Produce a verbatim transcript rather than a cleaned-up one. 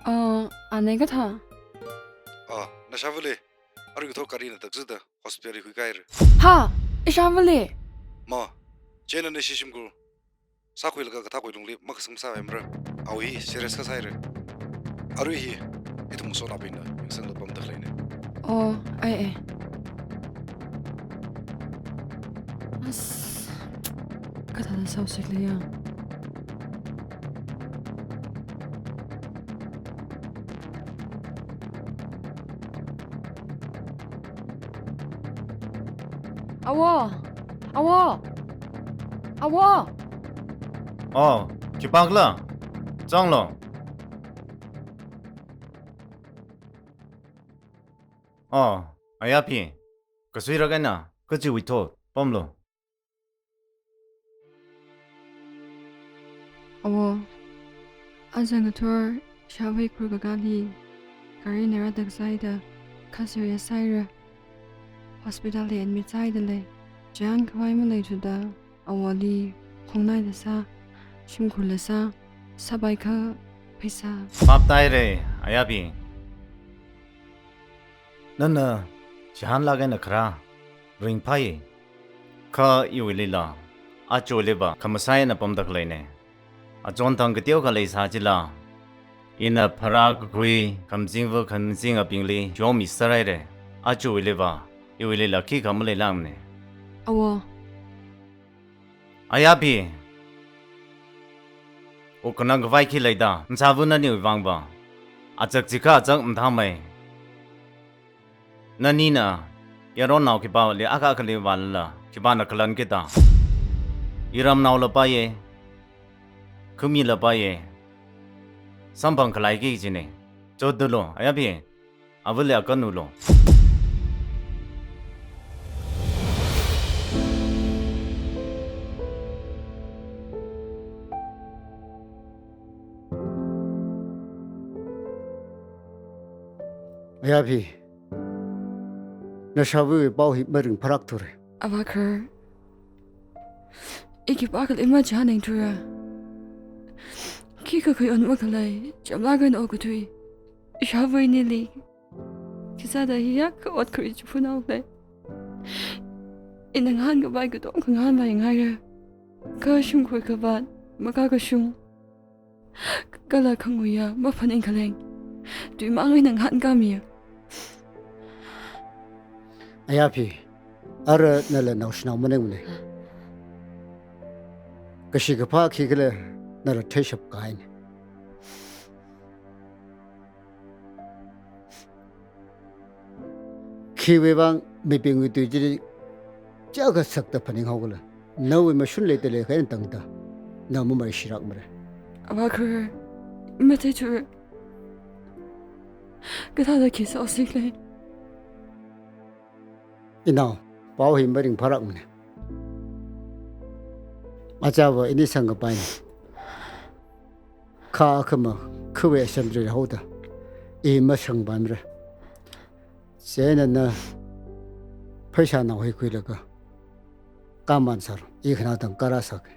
Ah, ane kathā? Ah, nashāvali. Arui kathor garina takzada hospital li huikahaira. Ha! Ishāvali! Ma, chieina nashi shimkhur sākhuilaga kathā khuilungli makasang sāhaimara. Awui hi serious kasā haira. Arui hi ithum ngasotnaobingna mingsangda pamda khaleina. Oh, ai ai. As, kathāda sāusi khala ya. Awo! Awo! Awo! Oh, khipākhala? Zanglu. Oh, ayāpi. Kasuirak eina, kachiwui thot pamlu. Awo, aja ngathor ishāvā khur kakāli, garina rātak sāhaida, kha serious sāhaira. Hospital li admit sāhaida lei. Chān khavai maleithuda, awoli khongnaila sā, shimkhurla sā, sāpaikha pheisā. Phap tāhaira, ayāpi. Nana chihānlāk eina kharā ringphāi. Kha iwuilila, aja liva khamasai eina pamda khaleina. Achonthang kateokha leisā chila, ina pharā kakhui, khamazingva khamazingabingli yomi sāhaira. Aja liva, iwuilila khikha maleilākmana. Awo. Ayāpi. Wuk kanang khavai khi leida, nashāva naniwui vangva. Achak chikha achak mathāmei. Nanina, yaronnao khipāli akha akhali vālala, khipāna khalan kida. Iramnaola paiya, khamila paiya, samphang khaleiki kajina. Chotdalu, ayāpi, avali akha nulu. Ayāpi, nashāvawui pao hi maringpharākthura. Avākhar, i khipākhala machihāningthura. Khikha khayon makhalei, chamlāk eina okathui ishāva inili. Khisāda hiyākha ot kharit chiphunaolei. Ina ngahānkapai katonga ngahānpaingaira. Kha shimkhur khavāt, makakashung, kala khanguiya maphaning khaleng, tuimang eina ngahānkāmiya. Ayāpi, ara nala naoshinao maningmana. Kashi kaphā khikhala nala theishapkahaina. Khiwui vang mibingwui tui chili chiyākha sakta phaninghaokhala, nawui mashun leida lei kha eina tangda, na mamaishirakmara. Avākhar, matheithura. Kathāda khi sāusi khala? Inao, pao hi maringpharākmana. Achāva ini sangkapaina. Kha akhama, khawui assembly haoda, i masangpaimara. Chieina na pheisānao hi khuilaga, kaman sālu, i khanaoda tangkharā sāki.